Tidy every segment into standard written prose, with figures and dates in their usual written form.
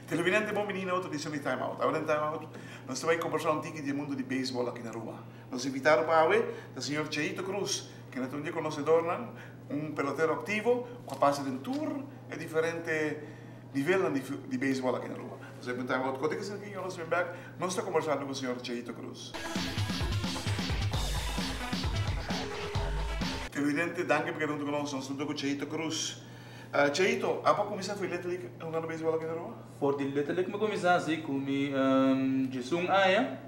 Televidente bon bini na otro edicion di Time Out. Awe den Time Out nos ta bay combersa un tiki di e mundo di baseball aki na Aruba. Nos invitado pa awe ta señor Cheito Cruz, kende ta un di e conocedornan, un pelotero activo cu a pasa den tur e diferente nivelnan di di baseball aki na Aruba. Nos a pregunta awe kote ki señor nos bin bek, nos ta combersando cu señor Cheito Cruz. Televidente, danki pa keda hunto cu nos. Nos ta hunto cu Cheito Cruz. Cheito, abo a cuminsa for di Little League hungando baseball aki na Aruba? For di Little League mi a cuminsa si, cu mi diesun aña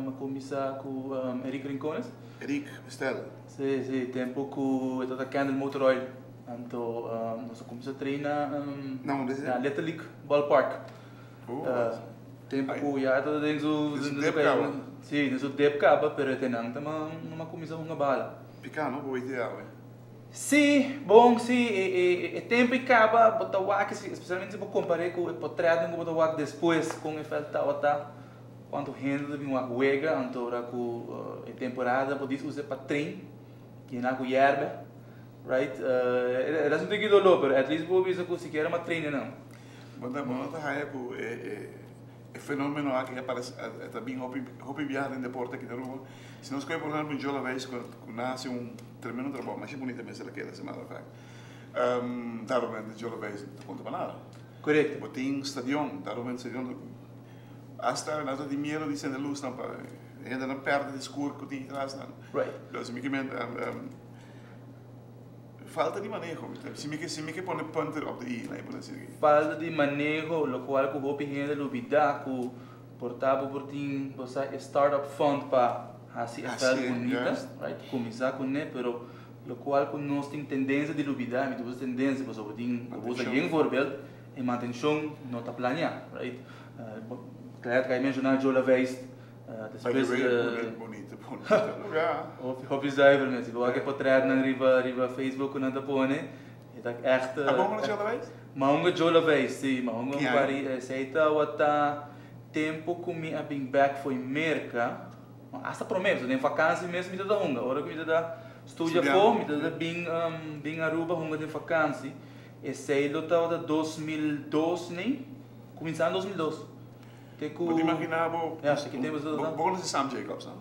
mi a cuminsa cu Eric Rincones. Eric, Stel. Si, si, tempo cu e tabata Kendall Motor Oil. Anto nos a cuminsa traina Na unda esei? na Little League Ballpark. Oh. Tempo cu ya e tabata den su Den su dip caba. Si, den su dip caba, pero te nan tama a cuminsa hunga bala. Pica no, bo wete awe. Sí, bon, sí, e tempu ei kaba, bo ta wak, espesialmente si bo kompar'é ku e potrètnan ku bo ta wak despues kon e vèlt tabata, kuantu hende ta bin wak wega, anto ora ku e temporada bo dis usa pa train, yena ku yèrbè, right? E ta un tiki doló, pero at least bo a bisa ku sikiera m'a train nan. Bo no ta haya ku e fenomeno aki a parese, a ta bin hopi hopi biaha den deporte aki na Aruba? Si nos kohe por ehempel Jola Weiss ku nan hasi un Tremendo trabou, masha bunita mester a keda, as a matter of fact. Daarom Joe Laveist no ta konta pa nada. Korekto. Bo tin stadion, daarom stadion hasta nan ta tin miedo di sende lusnan pa e hendenan perde di skur ku tin atrasnan. Right. Dus mi ke men falta di maneho, si mi ke si mi ke pone punter op de i, nan e por desi. Falta di maneho, lokual ku hopi hende lubida ku Por ta bo por tin bo sa e start up fund pa haci e veld bunita, right, cuminsa cu ne, pero locual cu nos tin tendencia di lubida, mi ta usa tendencia pasobra bo tin, bo usa bien voorbeeld, e mantencion no ta planea, right. Claret cu a menciona Joe Laveist, despues. By the way, bunita, bunita lugar. Hopi, hopi zuiver mes, si bo wak e potretnan riba, riba Facebook cu nan ta pone, e ta echt. Abo hunga Joe Laveist? M'a hunga Joe Laveist, si, m'a hunga un par di, esey tawata. Tempu ku mi a bin bek fo'i Merka, hasta promé, pasobra den fakansi mes mi ta ta hunga. Ora ku mi ta ta studia afó, mi ta ta bin bin Aruba hunga den fakansi. Esei lo tabata 2002 nei, kuminsando 2002. Te ku. Bo ta imaginá bo. Ya, ki tempu esei tabata? Bo konosé Sam Jacobs, no?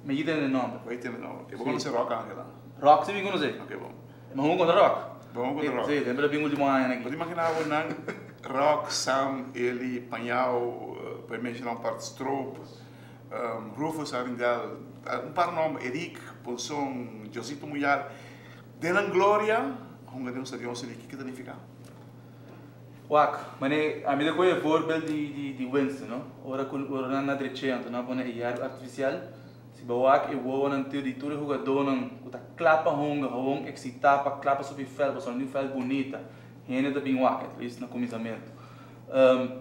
Mi a tende e nòmber. Bo a tende e nòmber, oke. Bo konosé Rock Angela? Rock si mi konosé. Oke, bon. Mi a hunga kontra Rock. Bo a hunga kontra Rock? Si, semper a bin ultimo añanan aki. Bo ta imaginá bo nan Rock, Sam, Eli, Pañao, pa e menshoná un par, Stroop, Rufus Arindel, un par nòmber, Eric, Ponson, Josito Muyal, den nan gloria hunga den un stadion asina, kiko ta nifiká? Wak, mane ami ta kohe e voorbeeld di di Winston, no? Ora ku ora nan na dreché anto nan a pone e yerba artifisial, si bo wak e wowonan tur di tur e hugadónan ku ta kla pa hunga, howon eksitá pa kla pa subi vèlt, pasobra nan tin un vèlt bunita, hende ta bin wak, at least na kuminsamentu.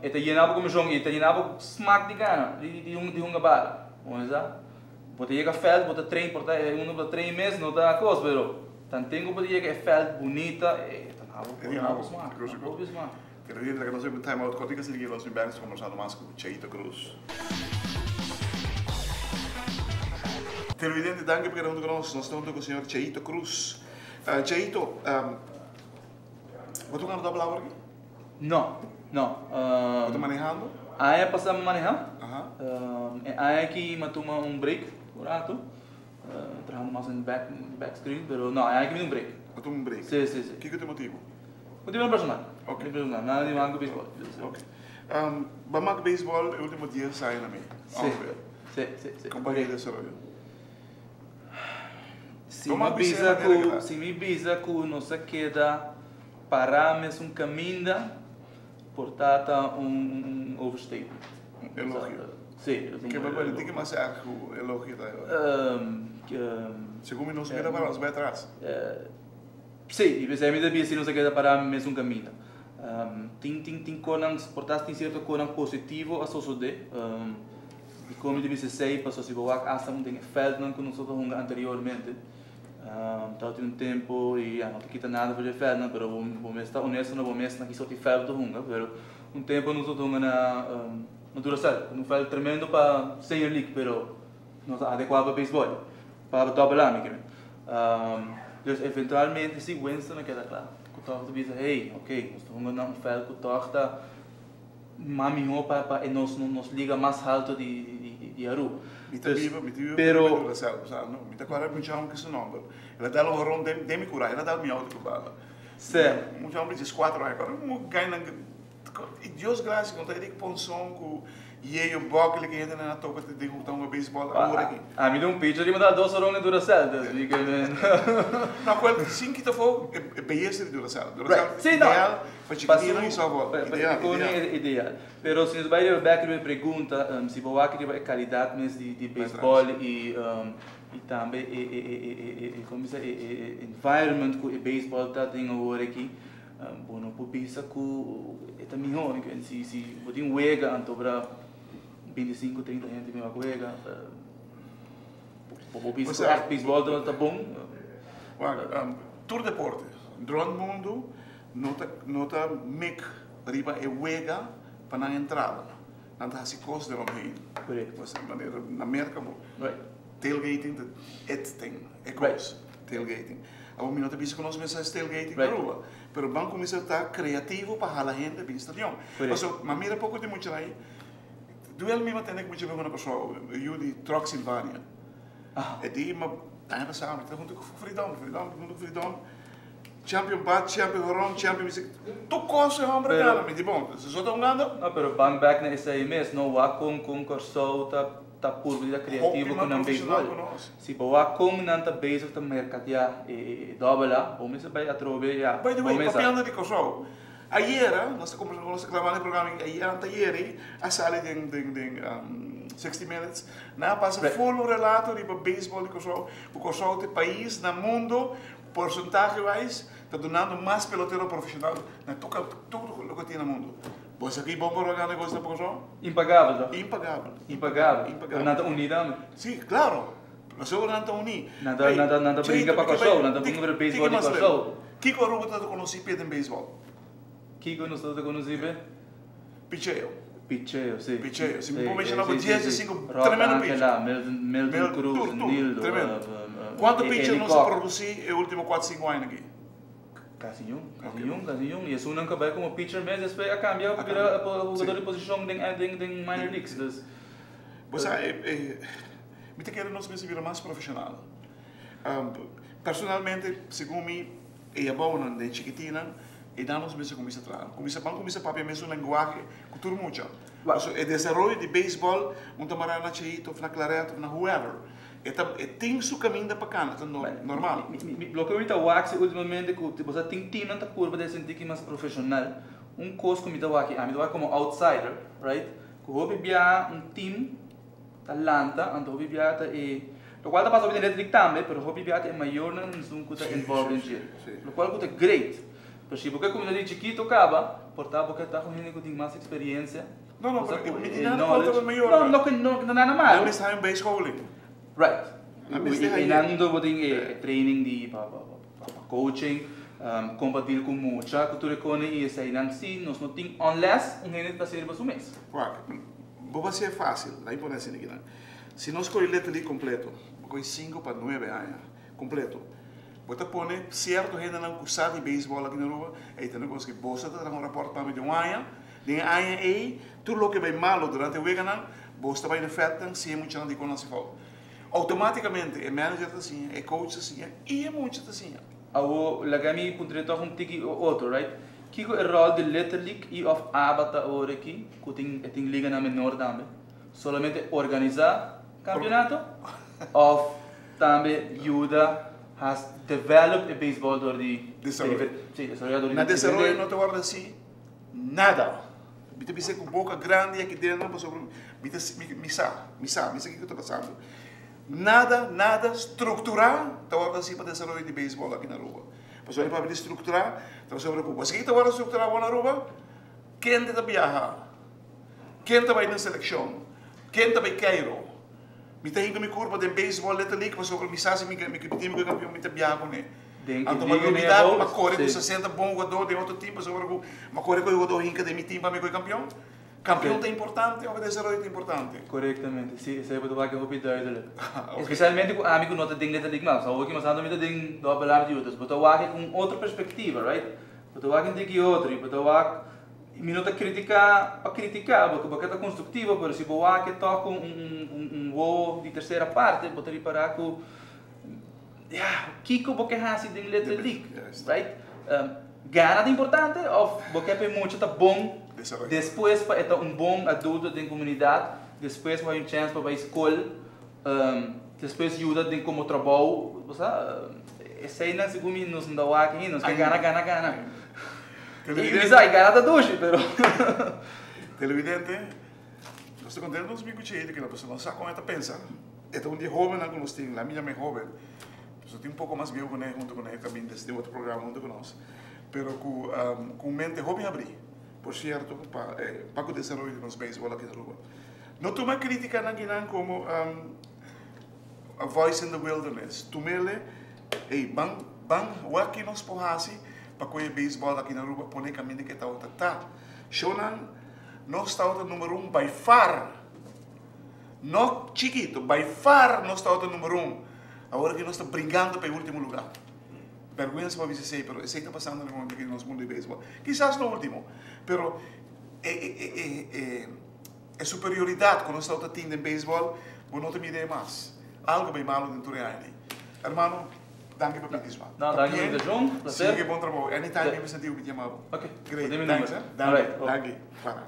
E ta yena bo ku emocion i e ta yena bo ku smak di gana di di di hunga bala. Bo sa? Bo ta yega vèlt, bo ta train, por ta e unda bo ta train mes no ta kos, pero. Tanten ku bo ta yega e vèlt bunita, e ta na bo na bo smak, na bo smak. Kere di laga nos un time out kòrtiku asina ki nos bin bèk nos kombersando mas ku Cheito Cruz. Televidente danki pa keda huntu ku nos, nos ta huntu ku señor Cheito Cruz. Cheito, bo ta hungando dòbel awor aki? No, no. Bo ta manehando? Aña pasá mi maneha, e aña aki mi a tuma un break un ratu. Trahando mas den back back screen pero no ai aki mi un break. A tuma un break? Si si si. Kiko ta e motibu? Motibu personal. Ok. Motibu personal, nada di man ku beisbòl. Ok. Bo a mak beisbòl e ultimo dies aña na mi. Si. Si si si. Kon bo a hei desaroyo? Si mi bisa ku si mi bisa ku nos a keda pará mesun kaminda por ta ta un overstatement. Elogio. Sí. Ke bo por di ke mas erg ku elogio ta ayuda? Segun mi nos a keda pará, nos bai atras. Sí, i p'esei mi ta bisa si nos a keda pará mesun kaminda. Tin tin tin konan, por ta tin sierto konan positivo a sosodé. Dikon mi ta bisa esei? Pasobra si bo wak asta den e vèldnan ku nos tabata hunga anteriormente. Tabatin un tempo y ya no ta kita nada for di e veldnan, pero bo bo mes ta honesto na bo mes na ki sort di veld bo ta hunga, pero un tempo nos ta hunga na na Duracell, un veld tremendo pa Senior League, pero no ta adecua pa baseball, pa Double A mi ke men. Dus eventualmente si Winston a keda kla ku tòg ta bisa hey, ok, nos ta hunga na un veld ku tòg ta mas mihó pa pa e nos nos liga mas halto di di di Aruba. Mi ta biba, mi ta biba pero na Duracell, o no, mi ta kòrda mucha homber ku su nòmber. El a dal un horon den den mi kura, el a dal mi outo ku bala. Sè. Mucha homber di dieskuater aña, kòrda un gainan i Dios gracia ku ta Eric Ponson ku Yeyo Buckley ku hende nan a toka den ta hunga beisbòl awor aki. Ami ta un pitcher di mi dal dos horon den Duracell, dus mi ke men. No, kuel sin kita afó e beyesa di Duracell. Duracell ideal pa chikitinnan i softball. Ideal, ideal. Ideal. Pero si nos bai riba bek riba e pregunta, si bo wak riba e kalidat mes di beisbòl i tambe e komo bisa e environment ku e beisbòl ta den awor aki, Bo no por bisa ku e ta mihó. Si si bo tin wega anto bra 25, 30 hende bin wak wega, bo por bisa ku ègt beisbòl ta bon. Wak, tur deporte rònt mundu no ta no ta mek riba e wega pa nan entrada. Nan ta hasi kos deromheen. Korekto. Manera na Merka bo tailgating ta it thing, e kos. Tailgating. Awor mi no ta bisa ku nos mester hasi tailgating na Aruba, pero ban kuminsá ta kreativo pa hala hende bin stadion. Pasobra mi a mira poko di muchanan ei, duel mi tende ku mucha bes na Kòrsou, e yu di Truck Silvania. E di mi aña pasá mi ta huntu ku Fridon, Fridon, huntu ku Fridon, champion bat, champion horon, champion bisik, tur kos e hòmber a gana. Mi di bon, si so ta hungando. No, pero ban bèk na esei mes, no wak kon kon Kòrsou ta. Ta purba di ta creativo cu nan baseball. Si bo wak con nan ta bezig ta mercatea e dobbel A, bo mester bay atrobe ya. By the way, papiando di Kòrsou, ayera nos ta kombersando, nos ta grabando e programa aki, ayera anteayer ei a sali den den den 60 Minutes, nan a pasa full un relato riba baseball di Kòrsou, ku Kòrsou ta e pais na mundo porcentahe wise ta dunando mas pelotero profesional na tur loke tin na mundo. Bo sa ki bon por a gana gosa pa Kòrsou? Impagabel ta. Impagabel. Impagabel. Impagabel. Pero nan ta uní tambe. Sí, klaro. Pasobra nan ta uní. Nan ta, nan ta, nan ta bringa pa Kòrsou, nan ta bringa pa e beisbòl di Kòrsou. Kiko Aruba ta konosí p'e den beisbòl? Kiko nos ta konosí p'e? Picheo. Picheo, sí. Picheo. Si mi por menshoná bo dies di sinku tremendo picher. Rock Angela, Milton, Milton Cruz, Nildo. Tremendo. Kuantu picher nos a produsí e último kuater, sinku aña aki? Casi niun, casi niun, casi niun. Y esunnan cu a bay como pitcher mes despues a cambia pa bira jugador di posicion den den minor leagues. Dus. Bo sa, mi ta kere nos mester bira mas profesional. Personalmente, segun mi, e abounan den chikitinnan, e nan nos mester cuminsa traha. Cuminsa, ban cuminsa papia mesun lenguahe cu tur mucha. Pasobra e desaroyo di baseball un ta mara na Cheito of na Claret of na whoever. E ta e tin su caminda pa cana, ta normal. Loke mi ta wak si ultimamente cu bo sa tin teamnan ta purba den senti mas profesional. Un cos cu mi ta wak, ami ta wak como outsider, right? Cu hopi biaha un team ta lanta, anto hopi biaha ta e, locual ta pasa hopi den Little League tambe, pero hopi biaha ta e mayornan esun cu ta involved den dje. Locual cu ta great. Pero si bo ke cuminsa di chikito caba, por ta bo ke ta cu hende cu tin mas experiencia. No, no, pero mi tin nada kontra bo mayornan. No, no, no nada malo. Nan mester haña un bijscholing. Right. Nan mester haña. I nan bo tin e training di pa coaching, kon pa deal ku mucha, ku tur e kone i eseinan si nos no tin unless un hende ta hasi riba su mes. Wak, bo por hasié fácil, laat mi pone asina kinan. Si nos kohe Little League kompleto, bo kohe sinku pa nuebe aña kompleto, bo ta pone sierto hendenan ku sa di beisbòl aki na Aruba, ey ta negoshi boso ta traha un rapòrt pa mi di un aña, Den e aña ei, tur loke bai malu durante e weganan, bos ta bai na vèltnan siña e muchanan dikon nan hasi fout. Outomátikamente e manager ta siña, e coach ta siña i e mucha ta siña. Awor, laga mi puntra tòg un tiki otro, right? Kiko e ròl di Little League i òf aba ta awor aki ku tin e tin liganan menor tambe? Solamente organisá kampionato òf tambe yuda has develop e beisbòl dor di Desaroyo. Sí, desaroyá dor di Na desaroyo no ta wòrdu hasi Nada. Mi ta bisa ku boka grandi aki dentro pasobra mi ta mi sa, mi sa, mi sa kiko ta pasando. Nada, nada strukturá ta wòrdu hasi pa desaroyo di beisbòl aki na Aruba. Pasobra mi papia di strukturá ta pasobra ku paske ta wòrdu strukturá awor na Aruba? Kende ta biaha? Ken ta bai den selekshon? Ken ta bai Cairo? Mi ta hinka mi kurpa den beisbòl Little League pasobra mi sa si mi mi team ku kampion mi ta biaha kuné. Den Anto mi a liga lubidá medio ku mi a kore ku sí. 60 bon hugadó den otro team pasobra ku mi a kore ku e hugadó hinka den mi team pa mi koe kampion. Kampion Sí. ta importante òf e desaroyo ta importante? Korektamente, sí, esei bo ta wak hopi duidelijk. Oké. Espesialmente ku ami ku no ta den Little League mas. Awor ki mas anto mi ta den Double A di otro. Bo ta wak ku un otro perspektiva, right? Bo ta wak un tiki otro i bo ta wak Mi no ta critica pa critica, bo bo ke ta constructivo, pero si bo wak e tok un un un wowo di tercera parte, bo ta ripara cu ya, kico bo ke haci den Little League, right? Gana ta importante of bo ke pa e mucha ta bon despues pa e ta un bon adulto den comunidad, despues bo hay un chance pa bay scol, despues yuda den como trabou, bo sa, eseynan segun mi nos no ta wak ainda, nos ke gana, gana, gana. Televidente. Mi sa, gana ta dushi, pero. Televidente, nos ta contento nos bin cu Cheito kila pasobra nos sa con e ta pensa. E ta un di e hobennan cu nos tin, la mi yama e hoben, pasobra tin un poco mas bieu cu ne hunto cu ne, ta bin desde otro programa hunto cu nos, pero cu cu un mente hopi habri, por cierto, pa pa cu desaroyo di nos beisbol aki na Aruba. No tuma criticanan kinan como a voice in the wilderness, tumele. Ey, ban, ban wak ki nos por hasi pa koe beisbòl aki na Aruba pone kaminda ke tabata ta. Shownan, nos tabata numero un by far. No chikito, by far nos tabata numero un. Awor aki nos ta bringando pa e ultimo lugar. Bergwensa pa bisa esey, pero esey ta pasando na e momento aki den nos mundo di beisbòl. Kisas no ultimo, pero e, e, e, e, e, e superioridat ku nos tabata tin den beisbòl, bo no ta mira e mas. Algo bay malo den tur e aña ei. Hermano, danki pa bini sma. No, danki pa invitacion. Placer. Sigui bon trabou. Anytime mi mester diu mi ta yama bo. Ok. Great. Bo tin mi Thanks, number. eh. Danki. Alright. Danki. Para.